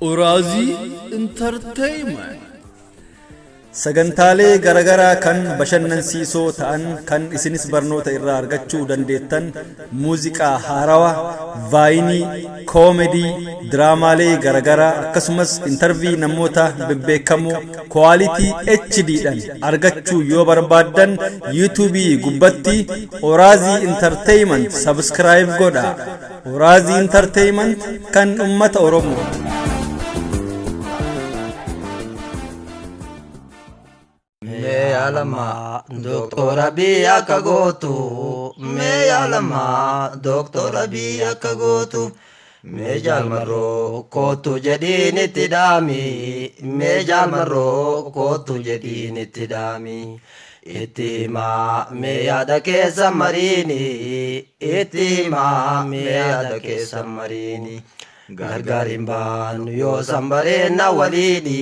Oraazii Entertainment. Sagantaalee garagaraa kan bashannansiisoo ta'an kan isinis barnoota irraa argachuu dandeettan muuziqaa haarawa, vaayinii, koomedii, diraamaalee garagaraa akkasumas intarvii namoota bebbeekamoo kwaalitii HD dhaan argachuu yoo barbaaddan yuutuubii gubbatti Oraazii Entertainment subscribe godhaa. Oraazii Entertainment kan ummata Oromoo. Mee yaalamaa doktora biyya akka gootu mee yaalamaa doktora biyya akka gootu mee jaalmarroo kootu jedhiin itti dhaami mee jaalmarroo kootu jedhiin itti dhaami itti himaa mee yaada keessa mariini itti himaa mee yaada keessa mariini. Gargar hin baanu yoo san bareenna waliini.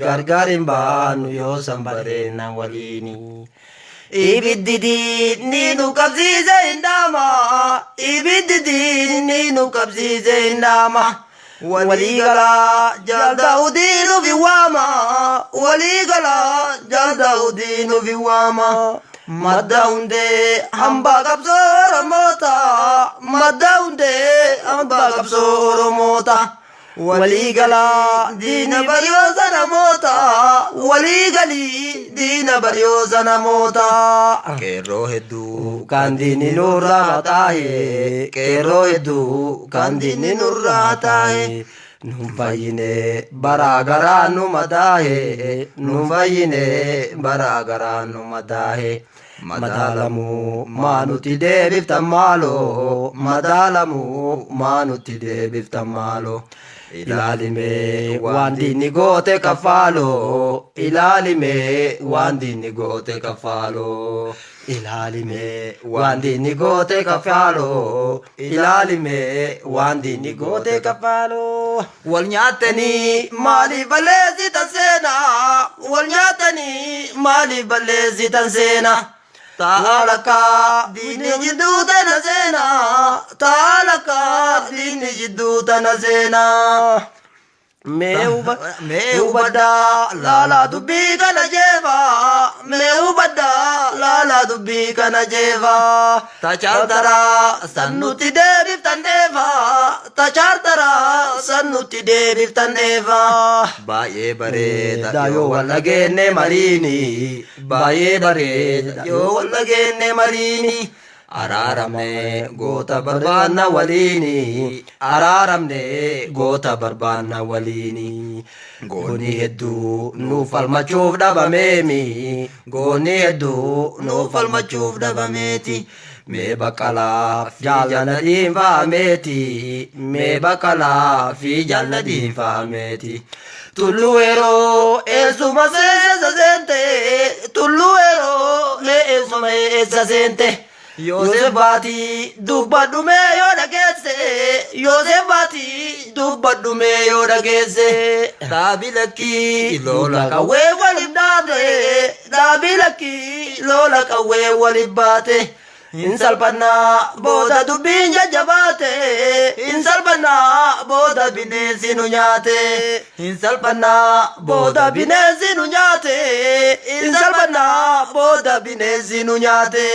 Gargar hin baanu yoo san bareenna waliini. Ibiddi diinni nu qabsiise hin dhaama. Ibiddi diinni nu qabsiise hin dhaama. Walii galaa jaal Daawudii nufi waama. Walii galaa jaal Daawudii nufi waama. Madda hundee hambaa qabsoo Oromoota. Madda hundee hambaa qabsoo Oromoota. Walii galaa diina baryoota namoota. Walii galii diina baryoota namoota. Qeerroo hedduu kan diinni nurraa taahe. Qeerroo hedduu kan diinni nurraa taahe. Nun fayyine baraa garaa nu madaahe. Nun fayyine baraa garaa nu madaahe. Madaalamuu maa nuti deebiftan maaloo. Madaalamuu maa nuti deebiftan maaloo. Ilaalimee waan diinni goote kaffaaloo. Ilaalimee waan diinni goote kaffaaloo. Ilaalimee waan diinni goote kaffaaloo. Ilaalimee waan diinni goote kaffaaloo. Wal nyaattanii maaliif balleessitan seenaa? Wal nyaatanii maaliif balleessitan seenaa? Taalakkaa diinni jidduu tana seenaa. Taalakkaa diinni jidduu tana seenaa. Mee hubadhaa laalaa dubbii kana jeefaa. Mee hubadhaa laalaa dubbii kana jeefaa. Tachaartaraa san nutti deebiftan dheefaa. Tachaartaraa san nutti deebiftan dheefaa. Baay'ee bareeda yoo wal dhageenne mariini. Baay'ee bareeda yoo wal dhageenne mariini. Araaramne goota barbaanna waliini. Araaramne goota barbaanna waliini. Goonni hedduu nuuf falmachuuf dhabameemi. Goonni hedduu nuuf falmachuuf dhabameeti. Mee baqqalaa fi jaalala dhiinfaameeti. Mee baqqalaa fi jaalala dhiinfaameeti. Tulluu yeroo eessuma seessa seente. Tulluu yeroo mee eessuma eessa seente. Yoosef baatii dubbadhu mee yoo dhageesse. Yoosef baatii dubbadhu mee yoo dhageesse. Dhaabi lakkii lola qawwee waliif dhaate. Dhaabi lakkii lola qawwee waliif baate. Hin salphannaa booda dubbiin jajjabaate. Hin salphannaa booda bineensi nu nyaate. Hin salphannaa booda bineensi nu nyaate. Hin salphannaa booda bineensi nu nyaate.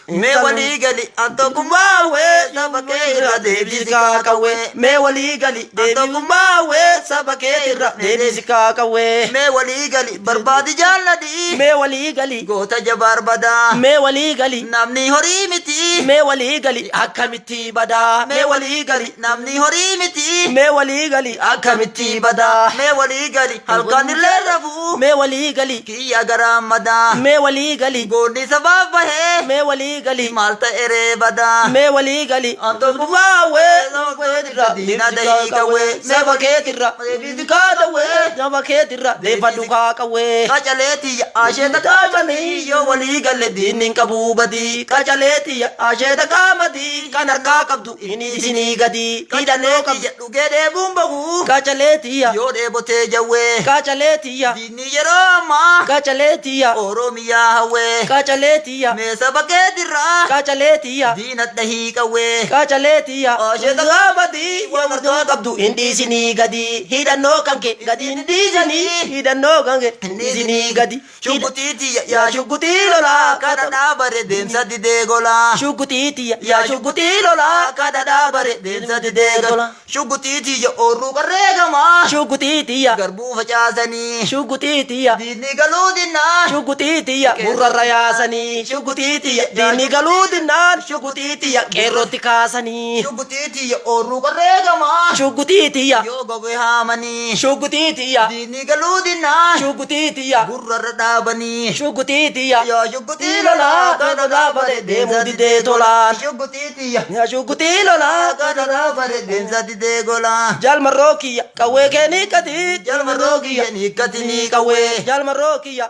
Mee walii gali an tokkummaa wee saba kee irra deebisi kaakawwee. Mee walii gali an tokkummaa wee saba kee irra deebisi kaakawwee. Mee walii gali barbaadi jaalladhi. Mee walii gali. Goota jabaar badaa. Mee walii gali. Namni horii miti. Mee walii gali akkamitti badaa. Mee walii gali namni horii miti. Mee walii gali akkamitti badaa. Mee walii gali halkan illee rafuu. Mee walii gali. Kiyya garaa madaa. Mee walii gali. Goonni sabaaf bahee. Mee walii gali. Maal ta'e ree badaa. Mee walii gali. An tokkummaa wee saba keetirra diina dahii qawwee. Saba keetirra deebisi kaadawwee. Saba keetirra deeffadhu kaaqawwee. Qacaleetiyya asheeta qaamanii yoo walii galle diinni hin qabuu badii. Qacaleetiyya asheeta qaamadii kan harkaa qabdu inni isinii gadi. Hidhannoo qabdu. Dhugee dheebuun bahu Qacaleetiyya. yoo dheebotee jawwee. Qacaleetiyya. Diinni yeroo ammaa Qacaleetiyya. Oromiyaa hawwee. Qacaleetiyya. Mee saba keetirra. jirra. Qacalee tiyya. Diina dhahii qawwee. Qacalee tiyya. Asheeta Qaamadii waan harkaa qabdu hin dhiisinii gadi. Hidhannoo kan kee gadi hin dhiisanii. Hidhannoo kan kee hin dhiisinii gadi. Shugguxii tiyya Yaa shugguxii lolaa Kana dhaabare deemsa didee golaa. Shugguxii tiyya. Yaa shugguxii lolaa Kana dhaabare deemsa didee golaa. Shugguxii tiyya oorruu qarree gamaa. Shugguxii tiyya. Garbuu facaasanii. Shugguxii tiyya. Diinni galuu dinnaa. Shugguxii tiyya gurrarra yaasanii. Shugguxii tiyya diinni galuu dinnaan. Shugguxii tiyya qeerrootti kaasanii. Shugguxii tiyya oorruu qarree gamaa. Shugguxii tiyya. Yoo gogee haamanii. Shugguxii tiyya. Diinni galuu dinnaa. Shugguxii tiyya. Gurrarra dhaabanii. Shugguxii tiyya. Yaa shugguxii lolaa kana dhaabare deemuu didee tolaan. Shugguxii tiyya. Yaa shugguxii lolaa Kana dhaabare deemsa didee golaa. Jalmarroo kiyya qawwee kee ni qati. Jalmarroo kiyya ni qati ni qawwee. Jalmarroo kiyya.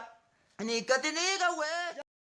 Ni qati ni qawwee.